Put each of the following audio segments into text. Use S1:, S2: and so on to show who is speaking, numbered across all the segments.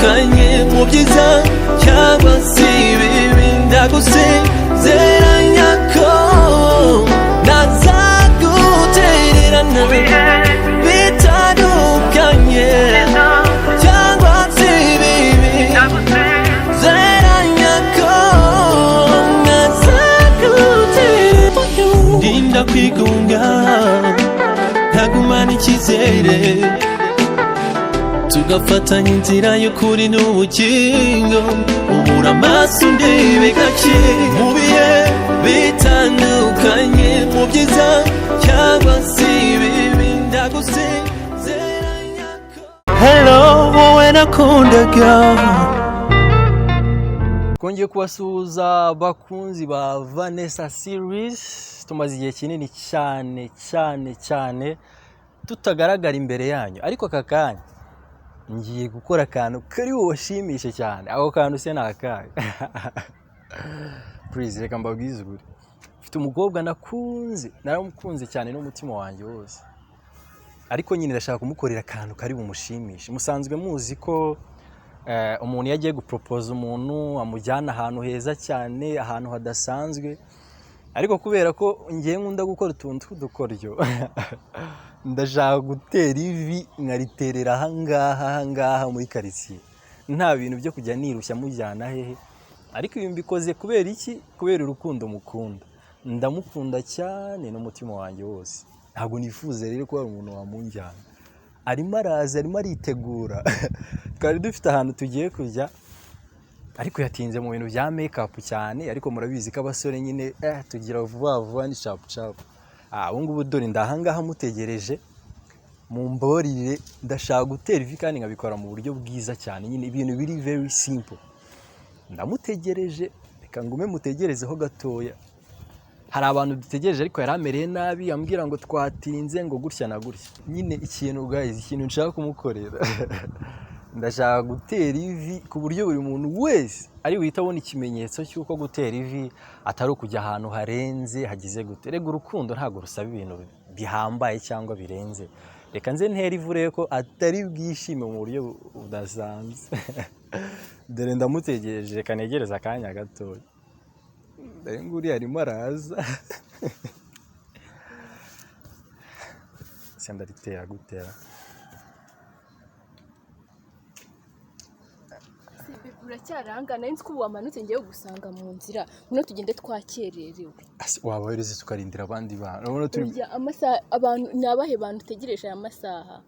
S1: Bitandukanye, mu byiza cyangwa se ibibi, ndagusezeranya ko ntazagutererana. Bitandukanye cyangwa se ibibi, zeranya ko ntazagutererana. Ndinda kwigunga, nkagumana icyizere, tugafatanya inzira y'ukuri n'ubugingo. Ubura amaso ndebe gake, mu bihe bitandukanye, mu byiza cyangwa se ibibi, ndagusezeranya ko. Hello, wowe nakundaga.
S2: Twongeye kubasuhuza, bakunzi ba Vanessa Series. Tumaze igihe kinini cyane cyane cyane tutagaragara imbere yanyu, ariko aka kanya ngiye gukora akantu kari bubashimishe cyane. Ako kantu se ni akahe? Please, reka mbabwize ukuri. Mfite umukobwa nakunze, naramukunze cyane n'umutima wanjye wose, ariko nyine ndashaka kumukorera akantu kari bumushimishe. Musanzwe muzi ko umuntu iyo agiye guporopoza umuntu amujyana ahantu heza cyane, ahantu hadasanzwe. Ariko kubera ko ngiye nkunda gukora utuntu tw'udukoryo, ndashaka gutera ivi nkariterera ahangaha ahangaha muri karitsiye, nta bintu byo kujya nirushya mujyana hehe. Ariko ibi mbikoze kubera iki? Kubera urukundo mukunda. Ndamukunda cyane n'umutima wanjye wose. Ntabwo nifuza rero ko hari umuntu wamunjyana. Arimo araza, arimo aritegura. Twari dufite ahantu tugiye kujya, ariko yatinze mu bintu bya make-up cyane. Ariko murabizi ko abasore nyine tugira vuba vuba, ni capu capu. Ubu ngubu dore ndahangaha mutegereje, mumbabarire. Ndashaka gutera ivi kandi nkabikora mu buryo bwiza cyane, nyine ibintu biri very simple. Ndamutegereje, reka ngume mutegerezeho gatoya. Hari abantu dutegereje, ariko yari amereye nabi, ambwira ngo twatinze, ngo gutya na gutya. Nyine ikintu, guys, ikintu nshaka kumukorera, ndashaka gutera ivi ku buryo buri muntu wese ari buhite abona ikimenyetso cy'uko gutera ivi atari ukujya ahantu harenze hagize gute. Rega urukundo ntabwo rusaba ibintu bihambaye cyangwa birenze. Reka nze ntere ivi, urebe ko atari bwishime mu buryo budasanzwe. Dore ndamutegereje, reka negereze akanya gatoya. Dore nguriya arimo araza. Se ndaritera gutera?
S3: Uracyarangana? Nzi ko ubu wamanutse, ngiye gusanga mu nzira. Ngwino tugende, twakererewe.
S2: Ase, waba wereze tukarindira abandi bantu? Urabona turi
S3: Urya amasaha, abantu ni abahe bantu utegereje aya masaha?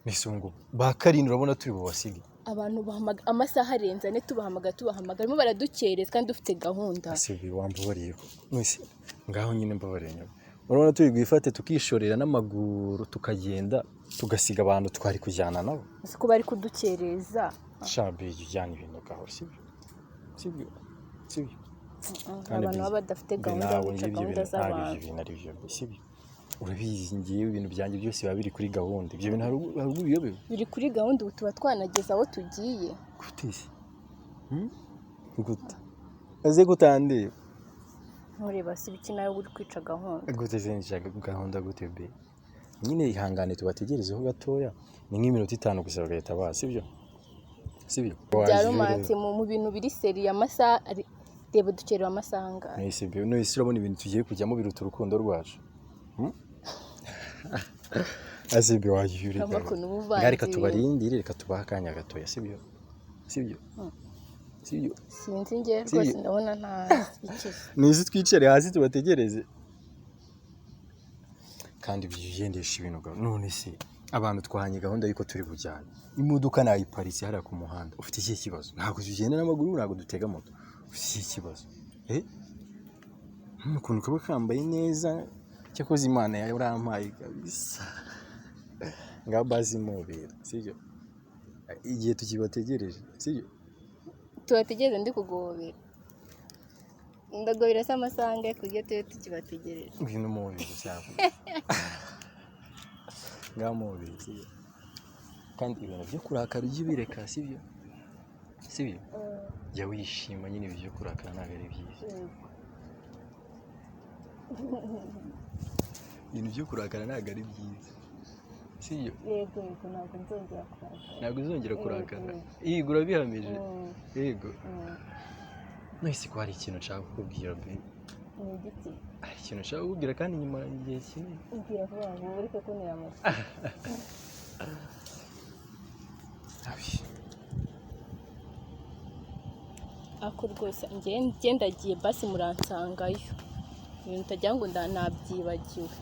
S2: Misungu ba karindwi, urabona turi bubasige?
S3: Abantu bahamagara amasaha arenze ane, tubahamagara, tubahamagara, barimo baradukereza kandi dufite gahunda.
S2: Ase bi, wambabariye ko mwese ngaho nyine mbabariye nyuma. Urabona turi bwifate tukishorera n'amaguru, tukagenda tugasiga abantu twari kujyana nabo?
S3: Uzi ko bari kudukereza.
S2: Shabi, ujyana ibintu gahoro, sibyo? Sibyo, sibyo? Kandi
S3: abantu baba badafite
S2: mbe
S3: gahunda yo
S2: nawe
S3: guca
S2: ngibyo
S3: gahunda
S2: bintu ntabwo ibyo
S3: z'abantu.
S2: bintu ari byo, sibyo? Urabizi, ngewe ibintu byanjye byose biba biri kuri gahunda. Ibyo bintu hari ubwo ubiyobewe?
S3: Biri kuri gahunda, ubu tuba twanageze aho tugiye.
S2: Gute se? Gute aze kutandeba?
S3: Ntureba se ibiki nawe uri kwica gahunda?
S2: Gute se nshaka gahunda gute be? Nyine ihangane tubategerezeho gatoya, ni nk'iminota 5 gusa bagahita baza, sibyo? Sibyo?
S3: Bya romance mu bintu biri sérieux, amasaha reba dukerewe amasaha angahe?
S2: Nahise be, nahise urabona ibintu tugiye kujyamo biruta urukundo rwacu. Ase be, wagiye ureka.
S3: Urabona ukuntu uba uvanze
S2: Ngaho reka
S3: ibintu.
S2: tubarindire, reka tubahe akanya gatoya, sibyo? Sibyo? Sibyo?
S3: Sinzi ngewe
S2: Sibyo?
S3: rwose, ndabona ntazi ikize.
S2: Nizi twicare hasi tubategereze. Kandi byigendesha ibintu none se abantu twahanye gahunda y'uko turi bujyane, imodoka nayiparitse hariya ku muhanda. Ufite ikihe kibazo? Ntabwo tugenda n'amaguru, ntabwo dutega moto. Ufite ikihe kibazo? Ukuntu kaba kambaye neza, cyakoze Imana yawe urampaye kabisa. Ngaho bazi mubera, sibyo? Igihe tukibategereje, sibyo?
S3: Tubategereze, ndi kuguhobera, ndagobera se amasaha angahe kuburyo tube tukibategereje?
S2: Ngwino mubiri cyangwa ngaho mubiri, sibyo? Kandi ibintu byo kurakara ujye ubireka, sibyo? Sibyo? Jya wishima nyine, ibyo byo kurakara ntabwo ari byiza. Ibintu byo kurakara ntabwo ari byiza. Sibyo?
S3: Yego, yego, ntabwo nzongera kurakara.
S2: Ntabwo uzongera kurakara?
S3: Mm.
S2: Yego, urabihamije?
S3: Mm.
S2: Yego.
S3: Mm.
S2: None ko hari ikintu nshaka kukubwira, be?
S3: Ni igiti?
S2: Hari ikintu nshaka kukubwira kandi nyuma igihe kinini.
S3: Mbwira vuba vuba, ureke kuntera amatsiko.
S2: Abi.
S3: Ako rwose njye ndagiye, basi muransangayo, ibintu utagira ngo nabyibagiwe.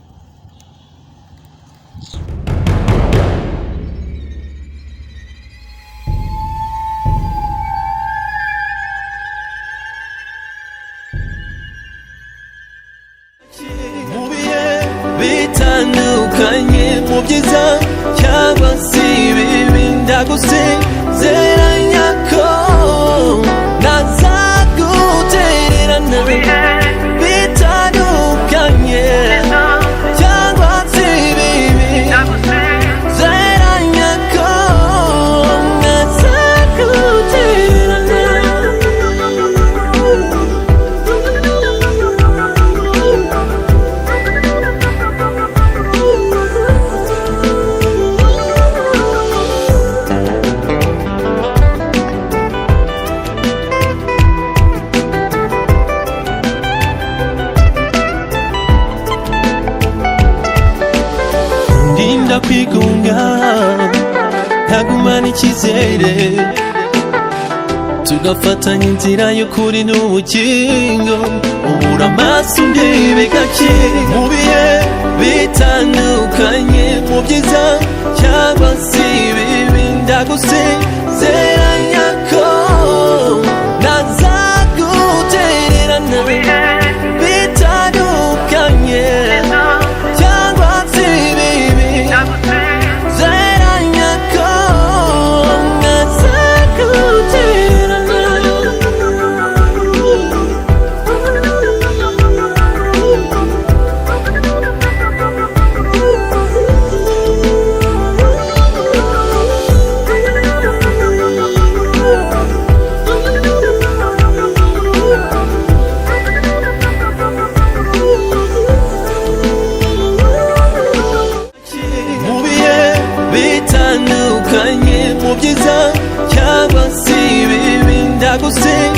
S1: Mu bihe bitandukanye, mu byiza cyangwa se ibibi, ndagusezeranya ko ntazagutererana. Bitandukanye cyangwa se ibibi, zeranya ko ntazagutererana. Ndinda kwigunga, nkagumana icyizere, tugafatanya inzira y'ukuri n'ubugingo. Ubura amaso ndebe gake, mu bihe bitandukanye, mu byiza cyangwa se ibibi, ndagusezeranya ko ntazagutererana. Bitandukanye cyangwa se ibibi, zeranya ko ntazagutererana. Mu bihe bitandukanye, mu byiza cyangwa se ibibi, ndagusezeranya.